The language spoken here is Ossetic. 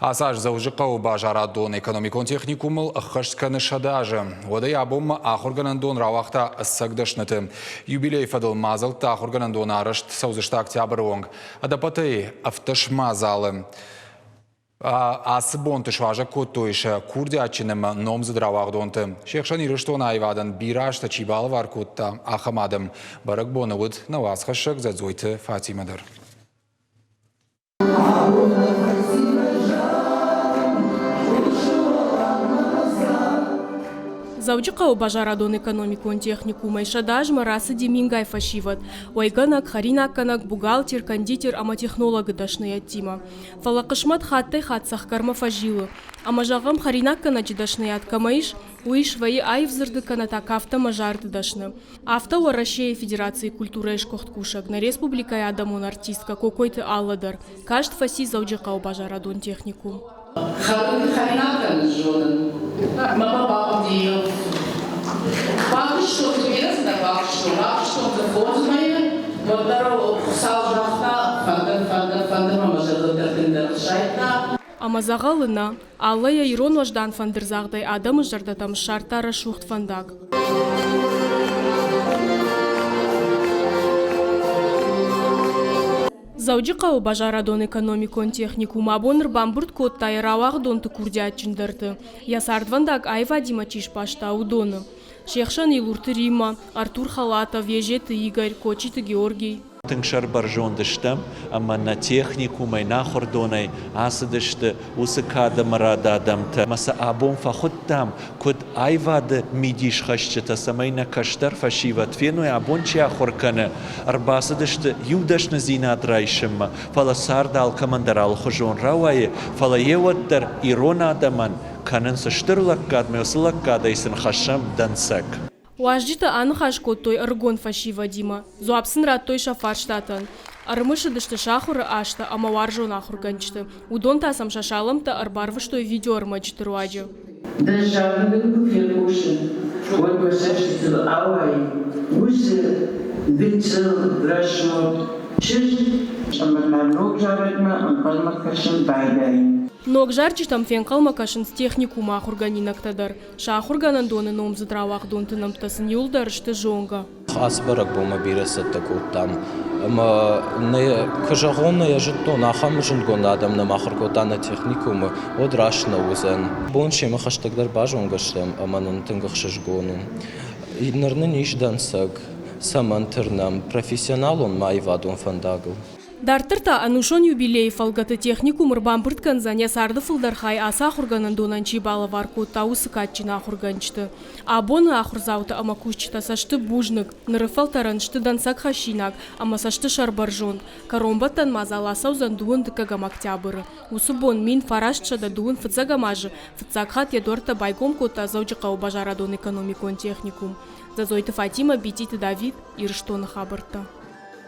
Ацы аз Дзӕуджыхъӕуы базарадон-экономикон техникумыл ӕххӕст кӕны 100 азы. Уӕдӕй абонмӕ ахуыргӕнӕндон рауагъта ӕцӕг дӕсныты. Юбилейы фӕдыл мадзӕлттӕ ахуыргӕнӕндоны арӕзт цӕудзысты октябры онг. Ӕдӕппӕтӕй 17 мадзалы. Ацы бонты суазӕг кодтой сӕ курдиатджын ӕмӕ номдзыд рауагъдонты. Се хсӕн Ирыстоны аивадӕн бирӕ азтӕ чи балӕвар кодта, ахӕм адӕм. Бӕрӕгбоны уыд нӕ уацхӕссӕг Дзӕдзойты Фатимӕ дӕр. Дзӕуджыхъӕуы базарадон-экономикон техникумӕй 100 азмӕ рацыди мингай фӕсивӕд, уӕйгӕнӕг, хӕринаггӕнӕг, бухгалтер, кондитер ӕмӕ технологы дӕсныйӕдтимӕ. Фӕлӕ хъысмӕт хаттӕй-хатт цӕхгӕрмӕ фӕзилы. Ӕмӕ, зӕгъӕм, хӕринаггӕнӕджы дӕсныйад кӕмӕ ис, уый свӕййы аив дзырды кӕнӕ та кафт ӕмӕ зарды дӕсны. Афтӕ Уӕрӕсейы Федерацийы культурӕйы сгуыхт кусӕг, нӕ республикӕйы адӕмон артисткӕ Кокойты Алла дӕр каст фӕци Дзӕуджыхъӕуы базарадон техникум. Хӕринаггӕнӕн зонын мӕ бахъуыди. Бакуыстон дзы бирӕ цыдӕр бакуыстон. Бакуыстон дзы фондз мӕйы, уӕддӕр Хуыцау загъта, фӕндыр, фӕндыр, фӕндыр мӕ мӕ зӕрдыл дӕр тынгдӕр ӕхсайдта. Ӕмӕ дзӕгъӕлы нӕ, Аллӕ йӕ ирон уӕздан фӕндырдзагъдӕй адӕмы зӕрдӕтӕм ссардта рӕсугъд фӕндаг. Дзӕуджыхъӕуы базарадон-экономикон техникум абон ӕрбамбырд кодта йӕ рауагъдонты курдиатджындӕрты, йӕ цардвӕндаг аивадимӕ чи сбаста, уыдоны. Се хсӕн Илурты Риммӕ, Артур Халатов, Езеты Игорь, Кочиты Георгий. Тынг сӕрбӕрзонд стӕм ӕмӕ нӕ техникумӕй, нӕ ахуырдонӕй ацыдысты уыцы кад ӕмӕ рады адӕмтӕ. Ӕмӕ сӕ абон фӕхуыдтам, куыд аивады мидисхӕсджытӕ, цӕмӕй нӕ кӕстӕр фӕсивӕд феной, абон чи ахуыр кӕны, ӕрбацыдысты иу дӕсныдзинад райсынмӕ, фӕлӕ цард алкӕмӕн дӕр алыхуызон рауайы, фӕлӕ йе уӕддӕр ирон адӕмӕн кӕнынц стыр лӕггад, ӕмӕ уыцы лӕггадӕй сын хӕссӕм дӕнцӕг. Уазджытӕ аныхас кодтой ӕрыгон фӕсивӕдимӕ, дзуапп сын радтой сӕ фарстатӕн. Ӕрымысыдысты сӕ ахуыры азтӕ ӕмӕ уарзон ахуыргӕнджыты. Уыдон та сӕм сӕ салӕмттӕ ӕрбарвыстой видеоӕрмӕджыты руаджы. Дӕ зӕрдыл куы фехъусын, уӕд мӕ цӕстытыл ауайы уыцы гыццыл рӕсугъд чызг ӕмӕ та ног зарӕгмӕ ӕнхъӕлмӕ кӕсын байдайын. Ног зарджытӕм фенхъӕлмӕ кӕсынц техникумы ахуыргӕнинӕгтӕ дӕр. Сӕ ахуыргӕнӕндоны номдзыд рауагъдонты нӕмттӕ сын иуылдӕр сты зонгӕ. Ацы бӕрӕгбонмӕ бирӕ цӕттӕ кодтам. Ӕмӕ нӕ, куы зӕгъон, нӕ йӕ зыдтон, ахӕм зындгонд адӕм нӕм ахуыр кодта нӕ техникумы, уӕд раст нӕ уыдзӕн. Бон семӕ хӕстӕгдӕр базонгӕ стӕм ӕмӕ нын тынг ӕхсызгон у. Ныр нын ис дӕнцӕг, цӕмӕн тырнӕм профессионалон ма аивадон фӕндагыл. Дарддӕр та ӕнусон юбилейы фӕлгӕты техникум ӕрбамбырд кӕндзӕн йӕ царды фылдӕр хай ацы ахуыргӕнӕндонӕн чи балӕвар кодта, уыцы кадджын ахуыргӕнджыты. Абоны ахуырдзаутӕ ӕмӕ кусджытӕ сӕ сты бузныг, ныры фӕлтӕрӕн сты дӕнцӕгхӕссинаг ӕмӕ сӕ сты сӕрбӕрзонд. Кӕронбӕттӕн мадзал ацӕудзӕн дыууын дыккӕгӕм октябры. Уыцы бон 1925 фыццӕгӕм азы фыццаг хатт йӕ дуӕрттӕ байгом кодта Дзӕуджыхъӕуы базарадон-экономикон техникум. Дзӕдзойты Фатимӕ, Бититы Давид, Ирыстоны хабӕрттӕ.